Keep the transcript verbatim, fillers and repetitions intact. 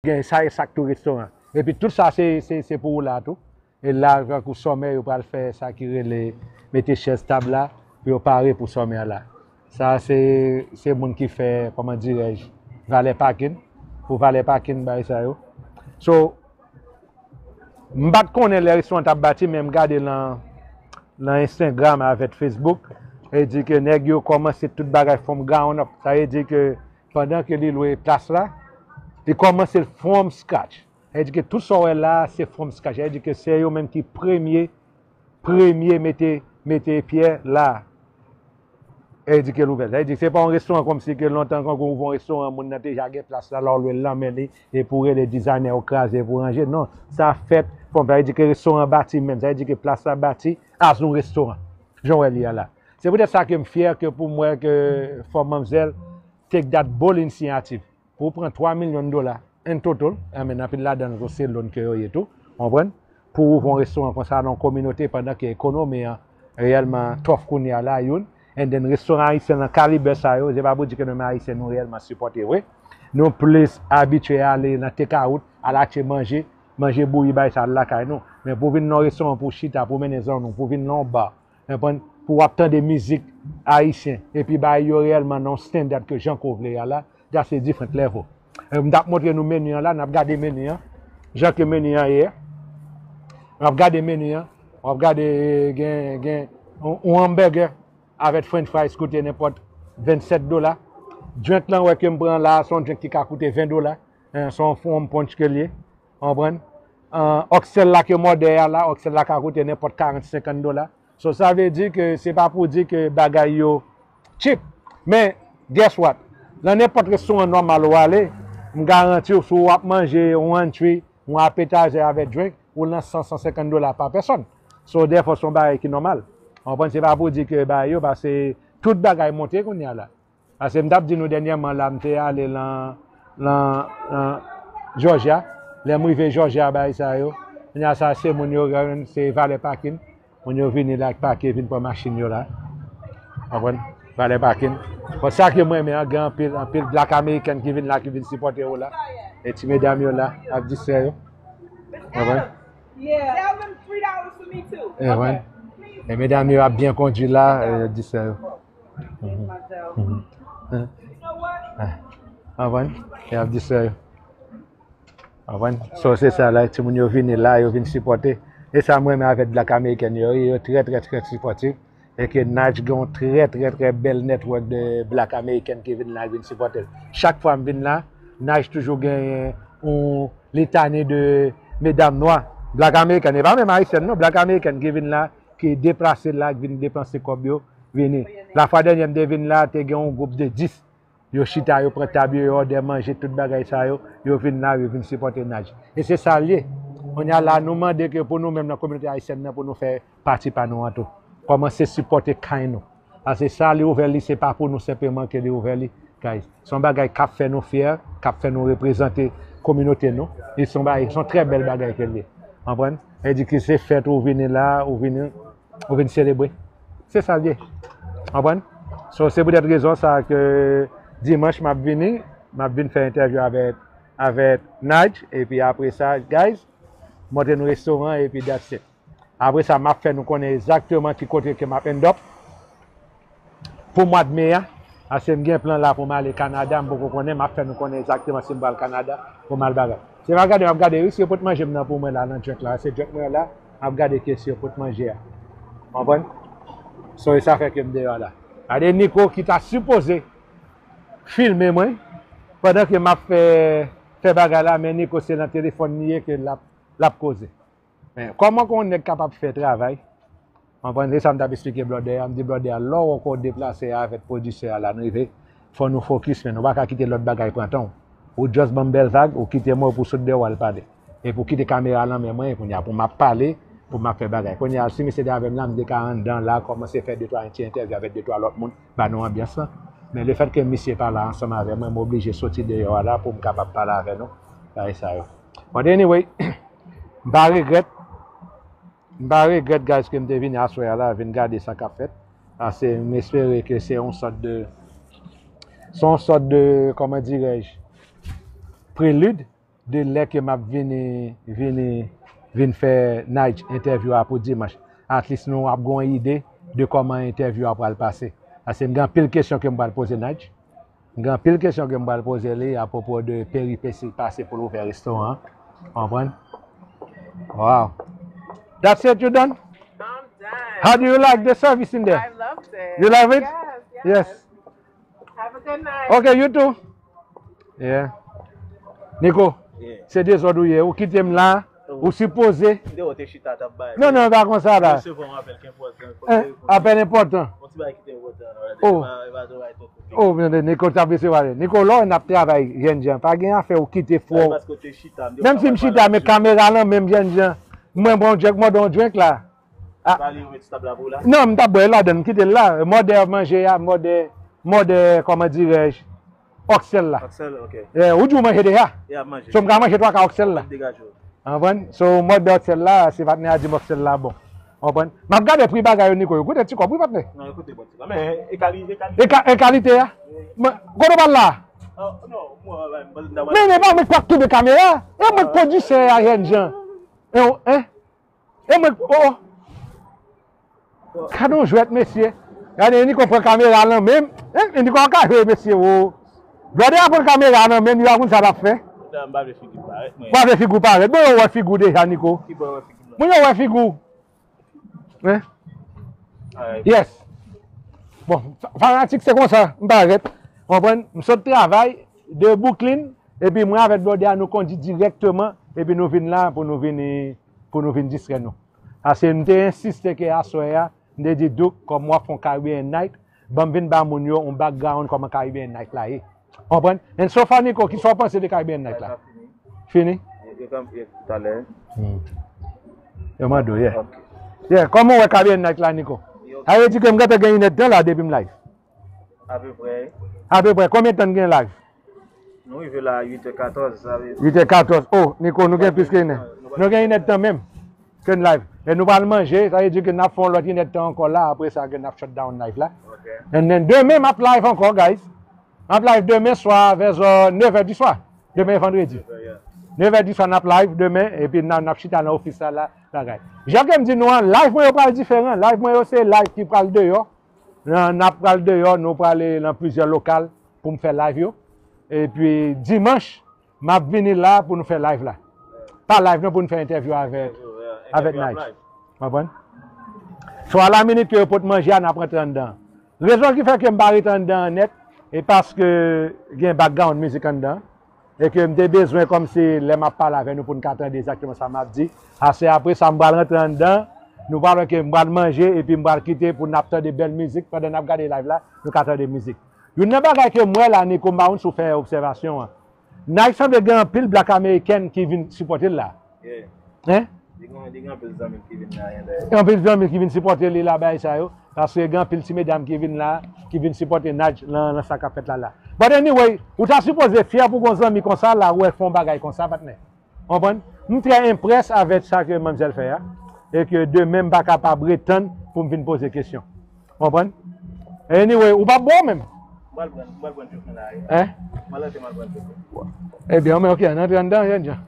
gen sa e sa k tou restoran. Epi tout sa se, se, se pou ou la tou. E la, tankou sòmè, yo pral fè sa ki rele mete chèz tab la, pou yo pare pou sòmè a la. Sa se, se moun ki fè, kòman dirèj, valè pakin, pou valè pakin, bagay sa yo. So, m pa t konnen lè restoran t ap bati, men m gade lan, lan Instagram avèk Facebook, e di ke nèg yo kòmanse tout bagay from ground up. Sa vle di ke pandan ke li lwe plas la, li kòmanse from scratch. Sa vle di ke tout sa w wè la, se from scratch. Sa vle di ke se yo menm ki premye, premye mete, mete pyè la. Sa vle di ke l ouvè. Sa vle di se pa yon restoran kòmsi ke lontan, kan ou ouvè yon restoran, moun nan te ja gen plas la, lè w lwe l nan men li, e pou rele dizayne ou kraze, pou ranje. Non, sa fèt from, sa vle di ke restoran bati menm. Sa vle di ke plas la bati as yon restoran. Jan w wè li a la. Se poutèt sa ke m fyè ke pou m wè ke fò manmzèl take that bold initiative. Pou w pran twa milyon dola in total, I mean, anpil ladan l se loan ke yo ye tou, konprann? Pou w ouvri yon restoran konsa nan yon kominote pandan ke ekonomi an reyèlman tough kounye a la, youn, and then restoran ayisyen nan kalibè sa yo, se pa pou di ke nou menm ayisyen nou reyèlman sipòte vre. Nou plis abitye ale nan take out, al achte manje, manje bouyi bay sa al lakay nou. Men pou w vin nan yon restoran pou w chita, pou w mennen zanmi w, pou w vin nan yon bar, konprann, pou w ap tande mizik ayisyen, epi bay yo reyèlman nan yon standard ke jan ke w vle a la, that's a different level. E m t ap montre nou meni an la, n ap gade meni an, jan ke meni an ye. N ap gade meni an, w ap gade gen, gen yon, yon hamburger avèk french fries koute nenpòt vennsèt dola. Drink lan wè ke m pran la, se yon drink ki ka koute ven dola. Eh, se yon rum punch ke l ye. Konprann? Eh, oxtail la ke m òdè a la, oxtail la ka koute nenpòt karant, senkant dola. So, sa vle di ke se pa pou di ke bagay yo cheap. Men, guess what? Nan nenpòt restoran nòmal ou ale, m garanti w, si w ap manje yon entree, yon appetizer avèk drink, ou lan san, san senkant dola pa pèsòn. So, therefore, se yon bagay ki nòmal. Konprann? Se pa pou di ke bagay yo, paske tout bagay monte kounye a la. Paske m t ap di nou dènyèman la, m te ale lan, lan, lan Georgia. Lè m rive Georgia, bagay sa yo. Kounye a sa, se moun yo, se valè pakin. Moun yo vini la, pake, vin pran machin yo la. Konprann? Valè pakin. Bon, sa ke mwen renmen an, gen anpil, anpil black American ki vin la, ki vin sipòte yo la. E ti medam yo la, ap distrè yo. Konprann? Konprann? E medam yo ap byen kondui la, e, distrè yo. Konprann? Y ap distrè yo. Konprann? So, se sa la, timoun yo vini la, yo vin sipòte. E sa m renmen avèk Black American yo, yo trè, trè, trè sipòtif. E ke Naj gen yon trè, trè, trè bèl network de Black American ki vin la, vin sipòte l. Chak fwa m vin la, Naj toujou genyen yon litani de medam nwa, Black American, e pa menm Ayisyèn non, Black American ki vin la, ki deplase la, ki vin depanse kòb yo, vini. Lafwa dènyè m te vin la, te gen yon gwoup de dis. Yo chita, yo pran tab yo, yo òdè manje, tout bagay sa yo, yo vin la, yo vin sipòte Naj. E se sa l ye. Kounye a la, nou mande ke pou nou menm nan kominote ayisyèn nan, pou nou fè pati pa nou an tou. Kòmanse sipòte kay nou. Paske sa li ouvè li, se pa pou nou senpleman ke li ouvè li, guys. Se yon bagay k ap fè nou fyè, k ap fè nou reprezante kominote nou. E se yon bagay, se yon trè bèl bagay ke l ye. Konprann? E di ki se fèt ou vini la, ou vini, ou vin selebre. Se sa l ye. Konprann? So, se poutèt rezon sa ke dimanch m ap vini, m ap vin fè entèvyou avèk, avèk Naj, epi apre sa, guys, montre nou restoran, epi that's it. Apre sa, m ap fè nou konnen egzakteman ki kote ke m ap end up pou mwa d me a. Paske m gen plan la pou m ale Kanada, m poko konnen, m ap fè nou konnen egzakteman si m pral Kanada pou m al bagay. Se pa gade, m ap gade, wi, si yo pot manje m nan pou mwen la, nan drink la. Se drink mwen la, m ap gade ke si yo pot manje a. Konprann? So, e sa fè ke m deyò la. Gade Nico ki ta sipoze filme mwen pandan ke m ap fè, fè bagay la, men Nico se nan telefòn li ye ke l ap, l ap koze. Men, kòman ke yon nèg kapab fè travay? Konprann, se sa m t ap eksplike blòdè a. M di blòdè a, lè w wè ke w deplase avèk pwodisè a la, n rive, fò nou fokis, men nou pa ka kite lòt bagay pran tan w. Ou just ban m bèl vag, ou kite mwen, epi w sot deyò w al pale. Epi w kite kamera a nan men mwen, kounye a pou m ap pale, pou m ap fè bagay. Kounye a, si misye te avè m la, m te ka anndan la, kòmanse fè de twa ti entèvyou avèk de twa lòt moun, ba nou anbyans lan. Men lefètke misye pa la ansanm avè mwen, m oblije soti deyò a la pou m kapab pale avè nou. Bagay sa yo. But anyway, m pa regrèt. M pa regrèt, guys, ke m te vini aswè a la, vin gade sa k ap fèt. Paske m espere ke se yon sòt de, se yon sòt de, kòman dirèj, prelid de lè ke m ap vini, vini, vin fè Nige entèvyou a pou dimanch. At least nou ap gen yon ide de kòman entèvyou a pral pase. Paske m gen anpil kesyon ke m pral poze Nige. M gen anpil kesyon ke m pral poze li apwopo de peripesi l pase pou l ouvè restoran an. Konprann? Wow. That's it, you done? I'm done. How do you like the service in there? I loved it. You love it? Yes, yes. Yes. Have a good night. Okay, you too. Yeah. Nico, Yeah. se dezòd ou ye. Ou kite m la, ou sipoze. Mwen te chita t ap bay. Non, non, pa konsa la. Resevwa yon apèl ki enpòtan. Hein, apèl enpòtan. Yon ti bagay ki te enpòtan. Oh. Oh, men Nico t ap resevwa. Nico, lò n ap travay, jènjan. Pa gen afè ou kite fò. Paske te chita. Menm si m chita, men kamera lan menm, jènjan. Mwen, bon, Jack, mwen don drink la. Pale yon ti tab la pou la. Non, m t ap bwè ladan, m kite l la. Mòdè manje a, mòdè, mòdè, kòman dirèj, òksèl la. Aksel, ok. Eh, ou di w manje deja. E ap manje. So, m ka manje twa ka òksèl la. Degaje w. Konprann? So, mòdè òksèl la, se patnè a di m òksèl la bon. Konprann? M ap gade pri bagay yo, Nico, yo koute ti kòb, wi, patnè. Non, ekoute, bon, ti bagay. Men, e kali, e kali. E ka, e kalite a. Mwen, kote w pral la? Oh, non, mwen, mwen, mwen, Men, men, pa mwen k ap kenbe kamera. E mwen k pwodisè a, jènjan. E w, hein? E mwen, oh, oh. Gade yon jwèt, mesye. Gade, Nico pran kamera nan men m. Hein? Nico ka jwe, mesye, oh. Brother a pran kamera nan men m, yo a konn sa l ap fè. Nan, m pa vle figi parèt, mwen. Ou pa vle figi w parèt. Bon, yo wè figi w deja, Nico. Ki bò wè figi m? Bon, yo wè figi w. Hein? Alright. Yes. Bon, fa- fanatik se konsa, m parèt. Konprann? M sot travay de Brooklyn, epi mwen avèk Blondie a nou kondi dirèkteman, epi nou vin la pou nou vin, pou nou vin distrè nou. Paske m te ensiste ke aswè a, m te di Duke, kòm w ap fè yon Caribbean Night, ban m vin ba moun yo yon background kòman Caribbean Night la ye. Konprann? And so far, Nico, kisa w panse de Caribbean Night la? Fini? Yo, yo, yo talè. Yo mande w, yeah. Ok. Yeah, kòman w wè Caribbean Night la, Nico? Yo, A vle di ke m gentan gen inèdtan la depi m live. apeprè. Apeprè, konbyen tan n gen live? Nou rive la a uit è katòz, sa vle Uit è katòz. Oh, Nico, nou gen plis ke inè. Nou gen inèdtan menm ke n live. E nou pral manje, sa vle di ke n ap fè yon lòt inèdtan ankò la, apre sa ke n ap shut down live la. Ok. And then demen m ap live ankò, guys. M ap live demen swa vè zò nèf è di swa. Demen vandredi. Yeah. Nèf è di swa n ap live demen, epi n a- n ap chita nan ofis la, la, bagay. Jan ke m di nou an, live mwen yo pral diferan. Live mwen yo se live ki pral deyò. Nan, n ap pral deyò, nou prale nan plizyè lokal pou m fè live yo. Epi dimanch, m ap vini la pou nou fè live la. Pa live non, pou nou fè entèvyou avèk, avèk Nige. Konprann? So a la minit ke yo pot manje a, n ap rantre anndan. Rezon ki fè ke m pa ret anndan an nèt, e paske gen background mizik anndan. E ke m te bezwen kòmsi lè m ap pale avè nou pou n ka tande egzakteman sa m ap di. Ase apre sa, m pral rantre anndan, nou pral wè ke m pral manje, epi m pral kite pou n ap tande bèl mizik. Pandan n ap gade live la, nou ka tande mizik. Youn nan bagay ke m wè la, Nico, m pa konn si w fè obsèvasyon an. Nige sanble gen anpil black American ki vin sipòte l la. Yeah. Hein? Li gen, li gen anpil zanmi ki vin la, yon dè. Gen anpil zanmi ki vin sipòte li la, bagay sa yo. Paske gen anpil ti medam ki vin la, ki vin sipòte Nige nan, nan sa k ap fèt la la. But anyway, ou ta sipoze fyè pou gon zanmi konsa la, ou wè fè yon bagay konsa, patnè. Konprann? M trè enprès avèk sa ke manmzèl fè a. E ke demen m pa kapab ret tann pou m vin poze kesyon. Konprann? Anyway, ou p ap bwè w menm. Mwen pral pran, mwen pral pran jok mwen la, wi. Hein? Mwen lanse mwen pral pran jok mwen. Ebyen, men ok, ann antre anndan, jènjan.